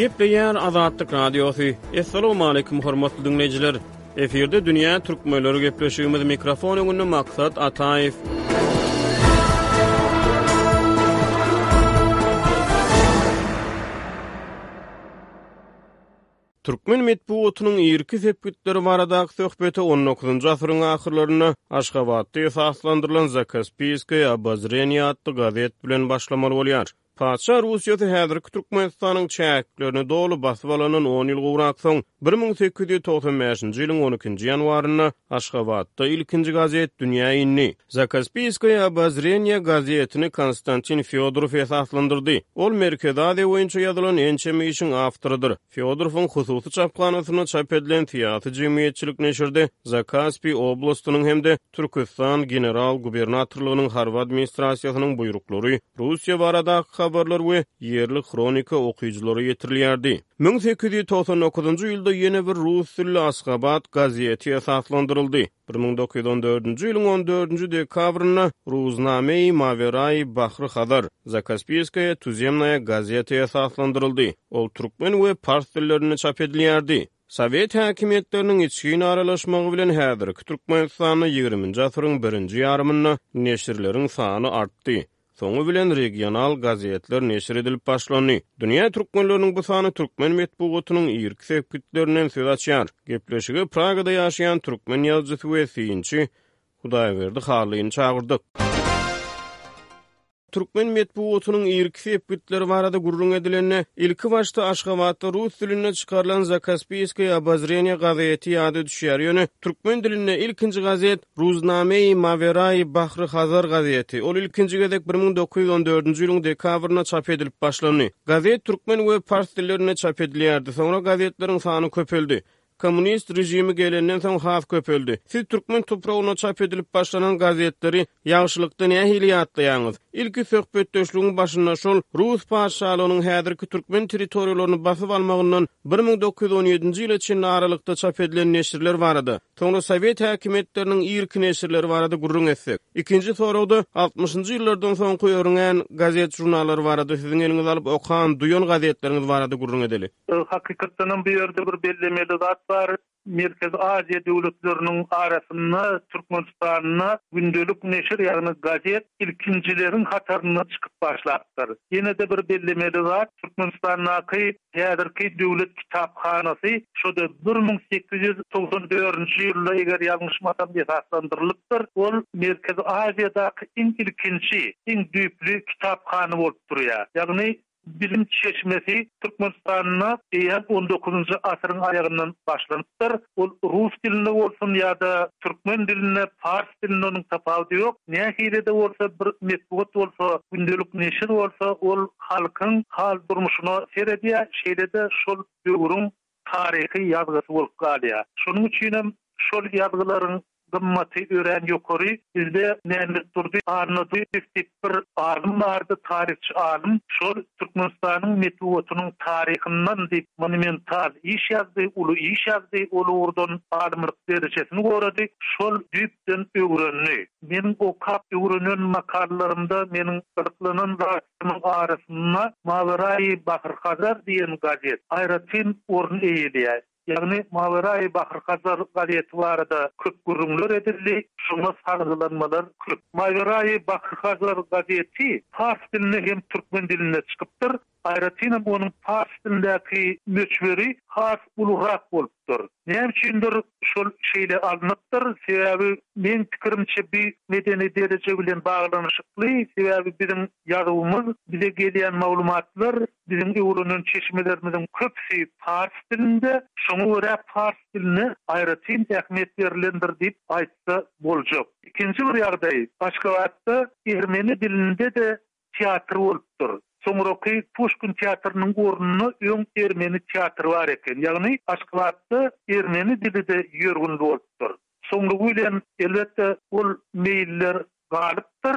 Gepleýär Azatlyk Radiosy. Assalamualaikum hormatly diňleýjiler. Efirde dünýä türkmenleri gepleşigimiz mikrofon öňünde Maksat Ataýew. Türkmen metbugatynyň irki sepgitleri baradaky söhbete on dokuzynjy asyryň ahyrlarynda Aşgabatda esaslandyrylan Zakaspiýskoýe obozreniýe atly gazet bilen başlamaly bolýar. Patyşa Russiýasy häzirki Türkmenistanyň çäklerini doly basyp alandan on ýyl gowrak soň, 1895-nji ýylyň on ikinji ýanwarynda Aşgabatda ilkinji gazet dünýä indi. Zakaspiýskoýe obozreniýe gazetini Konstantin Fýodorow esaslandyrdy. Ol Merkezi Aziýa boýunça ýazylan ençeme işiň awtorydyr. Fýodorowyň hususy çaphanasynda çap edilen syýasy-jemgyýetçilik neşirde Zakaspi oblastynyň hem-de Türküstan general-gubernatorlygynyň harby administrasiýasynyň buýruklary, Russiýa baradaky habarlar we ýerli hronika okyjylara ýetirilýärdi. 1899-njy ýylda ýene bir rus dilli Asgabat gazeti esaslandyryldy. 1914-nji ýylyň on dördünji dekabrynda Ruznamei Mawerai Bahry Hazar, Zakaspiýskaýa tuzemnaýa gazeta esaslandyryldy. Ol türkmen we pars dillerinde çap edilýärdi. Sowet häkimiýetleriniň içgin aralaşmagy bilen häzirki Türkmenistanda ýigriminji asyryň birinji ýarymynda neşirleriň sany artdy. Soňy bilen regional gazetler neşir edilip başlandy. Dünýä türkmenleriniň bu sany türkmen metbugatynyň irki sepgitlerinden söz açýar. Gepleşige Pragada ýaşaýan türkmen ýazyjysy we synçy Hudaýberdi Hallyny çagyrdyk. Türkmen metbugatynyň irki sepgitleri barada gürrüň edilende, ilkibaşda Aşgabatda rus dilinde çykarylan Zakaspiýskoýe obozreniýe gazeti ýada düşýär. Ýöne türkmen dilinde ilkinji gazet Ruznamei Mawerai Bahry Hazar gazeti. Ol ilkinji gezek 1914-nji ýylyň dekabrynda çap edilip başlandy. Gazet türkmen we pars dillerinde çap edilýärdi. Soňra gazetleriň sany köpeldi. Kommunist režimi gelenden soň has köpeldi. Siz türkmen topragynda çap edilip başlanan gazetleri ýagşylykda nähili ýatlaýaňyz? Ilki söhbetdeşligiň başynda şol rus patyşalygynyň häzirki türkmen territoriýalaryny basyp almagyndan 1917-nji ýyla çenli aralykda çap edilen neşirler barada, Soňra sowet häkimiýetleriniň irki neşirleri barada gürrüň etsek. Ikinji soragda, altmyşynjy ýyllardan soňky örňän gazet-žurnallar barada siziň eliňize alyp okan, duýan gazetleriňiz barada gürrüň edeli. Hakykatdanam bu ýerde bir bellemeli zat bar. Merkezi Aziýa döwletleriniň arasynda Türkmenistanda gündelik neşir, ýagny gazet ilkinjileriň hatarynda çykyp başlapdyr. Ýene-de bir bellemeli zat, Türkmenistandaky Häzirki Döwlet kitaphanasy şo-da 1894-nji ýylda, eger ýalňyşmasam, esaslandyrylypdyr. Ol Merkezi Aziýadaky iň ilkinji, iň düýpli kitaphana bolup durýar. Ýagny bilim çeşmesi Türkmenistanda eýýäm on dokuzynjy asyryň aýagyndan başlanypdyr. Ol rus dilinde bolsun ýa-da türkmen dilinde, pars dilinde onuň tapawudy ýok. Nähili-de bolsa bir metbugat bolsa, gündelik neşir bolsa, ol halkyň hal-durmuşyna seredýär, şeýle-de şol döwrüň taryhy ýazgysy bolup galýar. Şonuň üçinem şol ýazgylaryň gymmaty örän ýokary. Bizde Mämmetdurdy Annadyýew diýip bir alym bardy, taryhçy alym. Şol Türkmenistanyň metbugatynyň taryhyndan diýip monumental iş ýazdy, uly iş ýazdy, ol ugurdan alymlyk derejesini gorady. Şol düýpden öwrendi. Meniň okap öwrenen makalalarymda meniň gyzyklanan zatlarymyň arasynda Maweraýy Bahr Hazar diýen gazet aýratyn orun eýeleýär. Ýagny Maweraýy Bahr Hazar gazeti barada köp gürrüňler edildi, şoňa salgylanmalar köp. Maweraýy Bahr Hazar gazeti pars dilinde hem türkmen dilinde çykypdyr. Aýratynam onuň pars dilindäki möçberi has ulurak bolupdyr. Näme üçindir şol şeýle alnypdyr, sebäbi meň pikirimçe bi medeni dereje bilen baglanyşykly, sebäbi biziň ýazuwymyz, bize gelýän maglumatlar, biziň öwrenen çeşmelerimiziň köpüsi pars dilinde, şoňa görä pars diline aýratyn ähmiýet berlendir diýip aýtsa boljak. Ikinji bir ýagdaý, Aşgabatda ermeni dilinde-de teatr bolupdyr. Soňraky Puşkin teatrynyň ornunda öň ermeni teatry bar eken. Ýagny Aşgabatda ermeni dili-de ýörgünli bolupdyr. Soňlugy bilen, elbetde, ol meýiller galypdyr.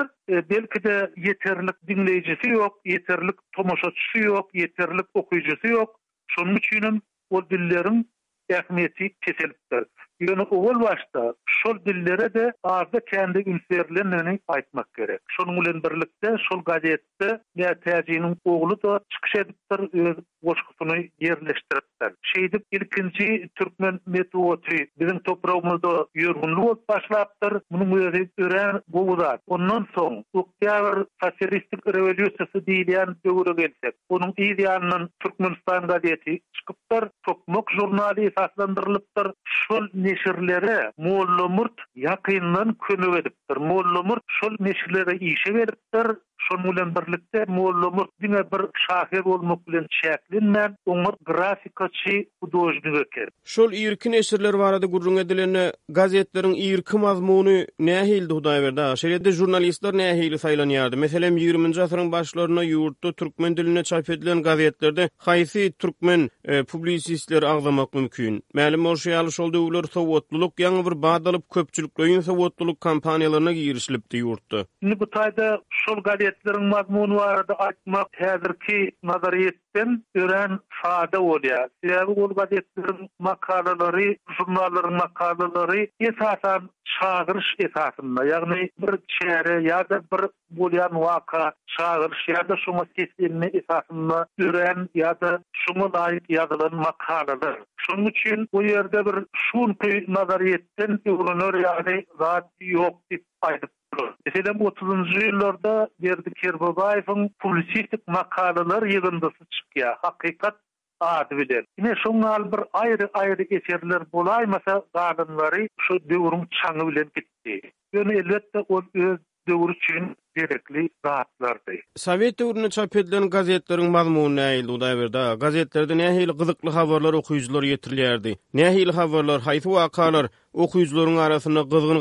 Belki-de, ýeterlik diňleýjisi ýok, ýeterlik tomaşaçysy ýok, ýeterlik okyjysy ýok. Şonuň üçinem ol dilleriň ähmiýeti peselipdir. Ýöne owal başda şol dillere-de azda-kände üns berlendigini aýtmak gerek. Şonuň bilen birlikde şol gazetde Mätäjiniň ogly-da çykyş edipdir, öz. goşgusyny ýerleşdiripdir. Şeýdip, ilkinji türkmen metbugaty biziň topragymyzda ýörgünli bolup başlapdyr. Munuň özi örän gowy zat. Ondan soň, Oktýabr sosialistik rewolýusiýasy diýilýän döwre gelsek, onuň yz ýanyndan Türkmenistan gazeti çykypdyr, Tokmak žurnaly esaslandyrylypdyr. Şol neşirlere Mollamurt ýakyndan kömek edipdir. Mollamurt şol neşirlere işe gelipdir. Şonuň bilen birlikde Mollamurt diňe bir şahyr bolmak bilen çäklenmän, oňat grafikaçy, hudožnik eken. Şol irki neşirler barada gürrüň edilende, gazetleriň irki mazmuny nähilidi Hudaýberdi aga? Şeýle-de žurnalistler nähili saýlanýardy? Meselem, ýigriminji asyryň başlarynda ýurtda türkmen dilinde çap edilen gazetlerde haýsy türkmen publisistleri agzamak mümkin? Mälim bolşy ýaly, şol döwürler sowatlylyk ýaňy bir bat alyp, köpçülikleýin sowatlylyk kampaniýalaryna girişilipdi ýurtda. Indi bu taýda şol gazetleriň mazmuny barada aýtmak häzirki nazaryýetden örän sada bolýar. Sebäbi ol gazetleriň makalalary, žurnallaryň makalalary esasan çagyryş esasynda, ýagny bir çäre ýa-da bir bolýan waka çagyryş ýa-da şoňa seslenme esasynda dörän ýa-da şoňa laýyk ýazylan makalalar. Şonuň üçin bu ýerde bir şu günki nazaryýetden öwrener ýaly zat ýok diýip aýdyp bolar. Meselem, otuzynjy ýyllarda Berdi Kerbabaýewiň publisistik makalalar ýygyndysy çykýar, Hakykat ady bilen. Ine, şoň ýaly bir aýry-aýry eserler bolaýmasa, galanlary şu döwrüň çaňy bilen gitdi. Ýöne, elbetde, ol öz döwri üçin gerekli zatlardy. Sowet döwründe çap edilen gazetleriň mazmuny nähildi, Hudaýberdi aga? Gazetlerde nähili gyzykly habarlar okyjylara ýetirilýärdi? Nähili habarlar, haýsy wakalar okyjylaryň arasynda gyzgyn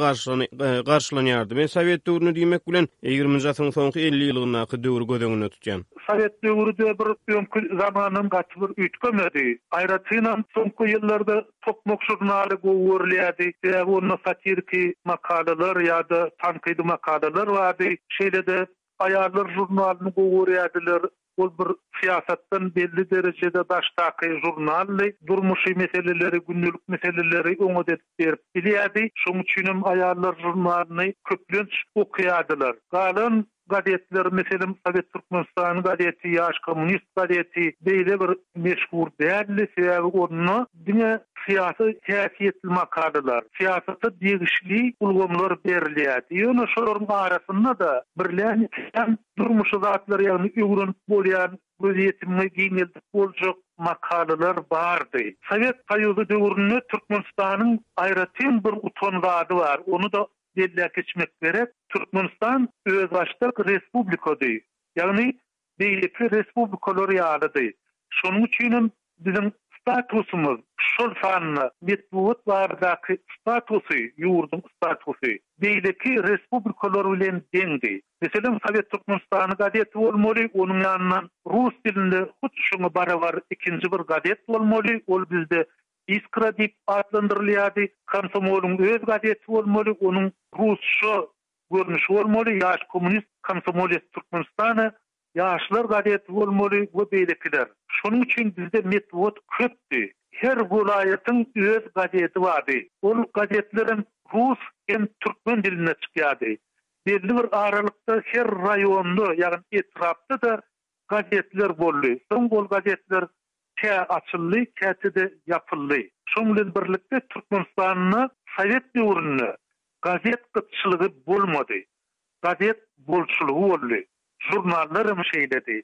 garşylanýardy. Men sowet döwrüni diýmek bilen, ýigriminji asyryň soňky 50 ýyllygyndaky döwri göz öňünde tutýan. Sowet döwri-de bir öňki zamandan gaty bir üýtgemedi. Aýratynam soňky ýyllarda Tokmak žurnaly gowy görülýärdi. Sebäbi onda satiriki makalalar ýa-da tankydy makalalar bardy. Şeýle-de Aýallar žurnalyny gowy görýärdiler. Ol bir syýasatdan belli derejede daşdaky žurnaldy. Durmuşy meseleleri, gündelik meseleleri oňat edip berip bilýärdi. Şonuň üçinem Aýallar žurnalyny köplenç okaýardylar. Galan gazetler, meselem, Sowet Türkmenistany gazeti, Ýaş kommunist gazeti beýle bir meşhur däldi. Sebäbi onda diňe syýasy häsiýetli makalalar, syýasata degişli ulgamlar berilýärdi. Ýöne şolaryň arasynda-da birlän-ikilän durmuşy zatlar, ýagny öwrenip bolýan, gözýetimiňi giňeldip boljak makalalar bardy. Sowet Soýuzy döwründe Türkmenistanyň aýratyn bir utan zady bar, ony-da belläp geçmek gerek, Türkmenistan özbaşdak respublikady, ýagny beýleki respublikalar ýalydy. Şonuň üçinem biziň statusymyz, şol sanda metbugat baradaky statusy, ýurduň statusy beýleki respublikalar bilen deňdi. Meselem, Sowet Türkmenistany gazeti bolmaly, onuň ýanyndan rus dilinde hut şoňa barabar ikinji bir gazet bolmaly, ol bizde Iskra diýip atlandyrylýardy. Komsomolyň öz gazeti bolmaly, onuň rusça görnüşi bolmaly, Ýaş kommunist, Komsomolec Türkmenistana, Ýaşlar gazeti bolmaly we beýlekiler. Şonuň üçin bizde metbugat köpdi. Her welaýatyň öz gazeti bardy. Ol gazetlerem rus hem türkmen dilinde çykýardy. Belli bir aralykda her raýonda, ýagny etrapda-da gazetler boldy. Soň ol gazetler kä açyldy, käte-de ýapyldy. Şonuň bilen birlikde Türkmenistanda sowet döwründe gazet gytçylygy bolmady. Gazet bolçulygy boldy. Žurnallar hem şeýledi.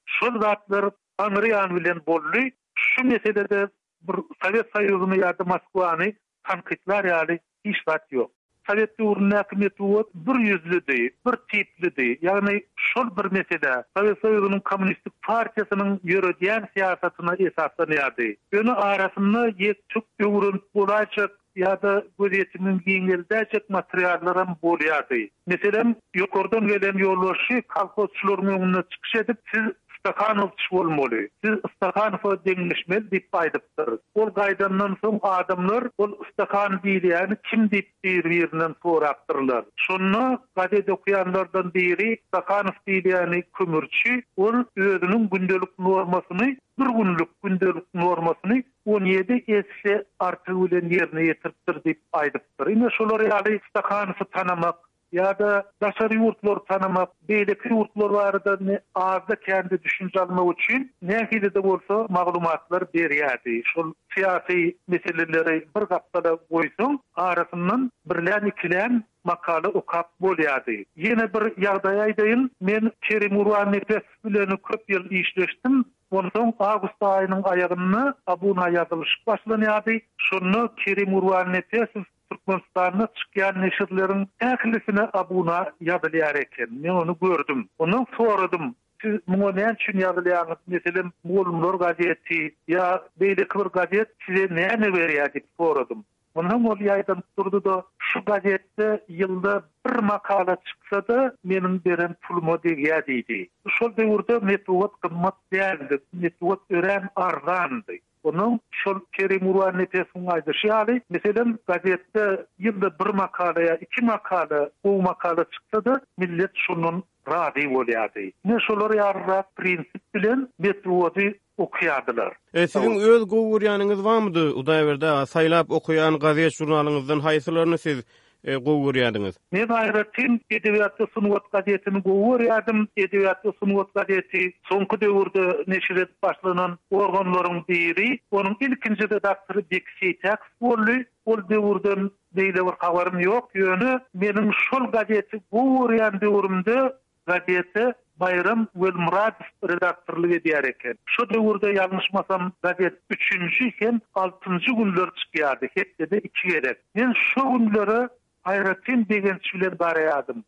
Şol zatlar aňry ýany bilen boldy. Şu meselede bir Sowet Soýuzyny ýa-da Moskwany tankytlar ýaly hiç zat ýok. Sowet döwründäki metbugat bir ýüzlüdi, bir tiplidi. Ýagny şol bir mesele Sowet Soýuzynyň Kommunistik partiýasynyň ýöredýän syýasatyna esaslanýardy. Ýöne arasynda ýek-tük öwrenip bolaýjak ýa-da gözýetimiňi giňeldäýjek materiallaram bolýardy. Meselem, ýokardan gelen ýolbaşçy kolhozçylaryň öňünde çykyş edip, siz Stahanowçy bolmaly, siz Stahanowa deňleşmeli diýip aýdypdyr. Ol gaýdandan soň adamlar ol Stahan diýilýäni kim diýip bir-birinden sorapdyrlar. Şonda gazet okaýanlardan biri Stahanow diýilýäni kömürçi, ol özüniň gündelik normasyny bir günlük gündelik normasyny 17 esse artygy bilen ýerine ýetiripdir diýip aýdypdyr. Ine şolar ýaly Stahanowy tanamak. ýa-da daşary ýurtlary tanamak, beýleki ýurtlar barada azda-kände düşünje almak üçin nähili-de bolsa maglumatlar berýärdi. Şol syýasy meseleleri bir gapdala goýsaň, arasyndan birlän-ikilän makala okap bolýardy. Ýene bir ýagdaý aýdaýyn, men Kerim Gurbannepesow bilen köp ýyl işleşdim. Onsoň awgust aýynyň aýagynda abuna ýazylyşyk başlanýardy. Şonda Kerim Gurbannepesow Türkmenistanda çykýan neşirleriň ählisine abuna ýazylýar eken. Men ony gördüm. Ondan soradym, Siz muňa näme üçin ýazylýaňyz? Meselem, Mugallymlar gazeti ýa beýleki bir gazet size näme berýär diýip soradym. Onsoň ol ýaýdanyp durdy-da, Şu gazetde ýylda bir makala çyksa-da, meniň beren puluma degýär diýdi. Şol döwürde metbugat gymmat däldi, metbugat örän arzandy. Onuň şol Kerim Gurbannepesowyň aýdyşy ýaly, meselem, gazetde ýylda bir makala ýa iki makala, gowy makala çyksa-da, millet şondan razy bolýardy. Ine, şolar ýalyrak prinsip bilen metbugaty okaýardylar. E, siziň öz gowy görýäniňiz barmydy, Hudaýberdi aga? Saýlap okaýan gazet-žurnalyňyzdan haýsylaryny siz gowy görýärdiňiz? Men aýratyn Edebiýat we sungat gazetini gowy görýärdim. Edebiýat we sungat gazeti soňky döwürde neşir edip başlanan organlaryň biri. Onuň ilkinji redaktory Beki Seýtäkow boldy. Ol döwürden beýle bir habarym ýok, ýöne meniň şol gazeti gowy görýän döwrümde Gazete Baýram Welmyradow redaktorlyk edýär eken. Şo döwürde ýalňyşmasam gazet üçünji hem altynjy günler çykýardy, hepdede iki gezek. Men şo günlere aýratyn begenç bilen garaýardym.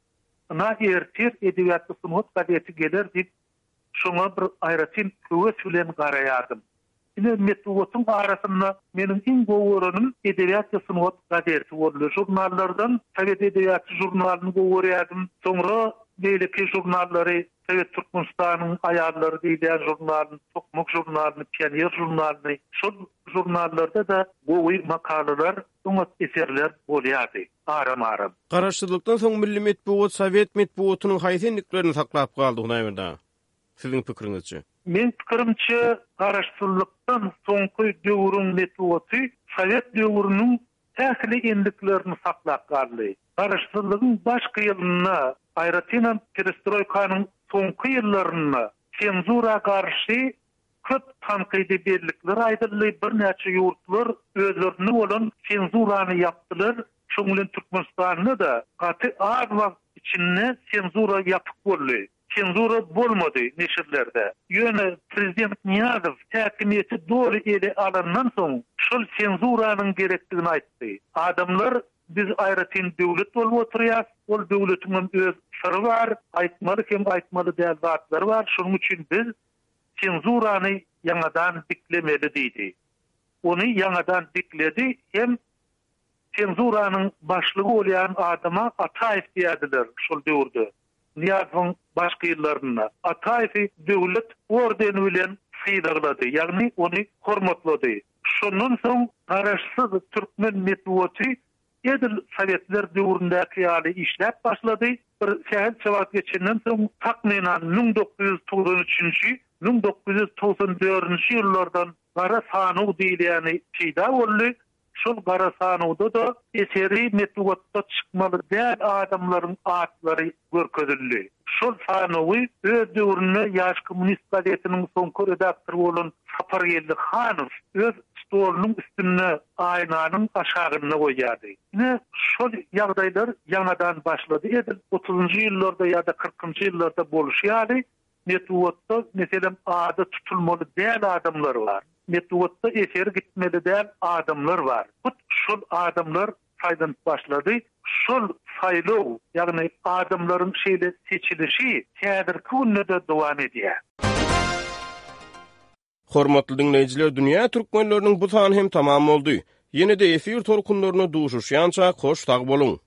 Ynha ertir Edebiýat we sungat gazeti geler diýip şoňa bir aýratyn höwes bilen garaýardym. Ine, metbugatyň arasynda meniň iň gowy görenim Edebiýat we sungat gazeti boldy. Žurnallardan Sowet edebiýaty žurnalyny gowy görýärdim. Soňra beýleki žurnallary, Sowet Türkmenistanyň aýallary diýilýän žurnalyny, Tokmak žurnalyny, Pioner žurnalyny, şol žurnallarda-da gowy makalalar, oňat eserler bolýardy aram-aram. Garaşsyzlykdan soň milli metbugat sowet metbugatynyň haýsy endiklerini saklap galdy, Hudaýberdi aga? Siziň pikiriňizçe? Meň pikirimçe, garaşsyzlykdan soňky döwrüň metbugaty sowet döwrüniň ähli endiklerini saklap galdy. Garaşsyzlygyň başky ýylynda, aýratynam perestroýkanyň soňky ýyllarynda senzura garşy köp tankydy bellikler aýdyldy, birnäçe ýurtlar özlerinde bolan senzurany ýapdylar, şoň bilen Türkmenistanda-da gaty az wagt içinde senzura ýapyk boldy. Senzura bolmady neşirlerde. Ýöne prezident Nyýazow häkimiýeti doly ele alandan soň şol senzuranyň gerekdigini aýtdy. Adamlar biz aýratyn döwlet bolup oturýas, ol döwletiňem öz syry bar, aýtmaly hem aýtmaly däl zatlary bar, şonuň üçin biz senzurany ýaňadan diklemeli diýdi. Ony ýaňadan dikledi hem senzuranyň başlygy bolýan adama Ataýew diýerdiler şol döwürde. Nyýazowyň başky ýyllarynda Ataýewi döwlet ordeni bilen sylaglady, ýagny ony hormatlady. Şondan soň garaşsyz türkmen metbugaty edil sowetler döwründäki ýaly işläp başlady. Bir sähelçe wagt geçenden soň, takmynan 1993-nji, 1994-nji ýyllardan gara sanaw diýilýäni peýda boldy. Şol gara sanawda-da eseri metbugatda çykmaly däl adamlaryň atlary görkezildi. Şol sanawy öz döwründe Ýaş kommunist gazetiniň soňky redaktory bolan Sapargeldi Hanow öz stolunyň üstünde aýnanyň aşagynda goýýardy. Ine, şol ýagdaýlar ýaňadan başlady, edil otuzynjy ýyllarda ýa-da kyrkynjy ýyllarda bolşy ýaly, Metbugatda, meselem, ady tutulmaly däl adamlar bar. Metbugatda eseri gitmeli däl adamlar bar. Hut şol adamlar saýlanyp başlady. Şol saýlaw, ýagny adamlaryň şeýle seçilişi häzirki günde-de dowam edýär. Hormatly diňleýjiler, Dünýä türkmenleriniň bu sany hem tamam boldy. Ýene-de efir tolkunlarynda duşuşýançak hoş sag boluň!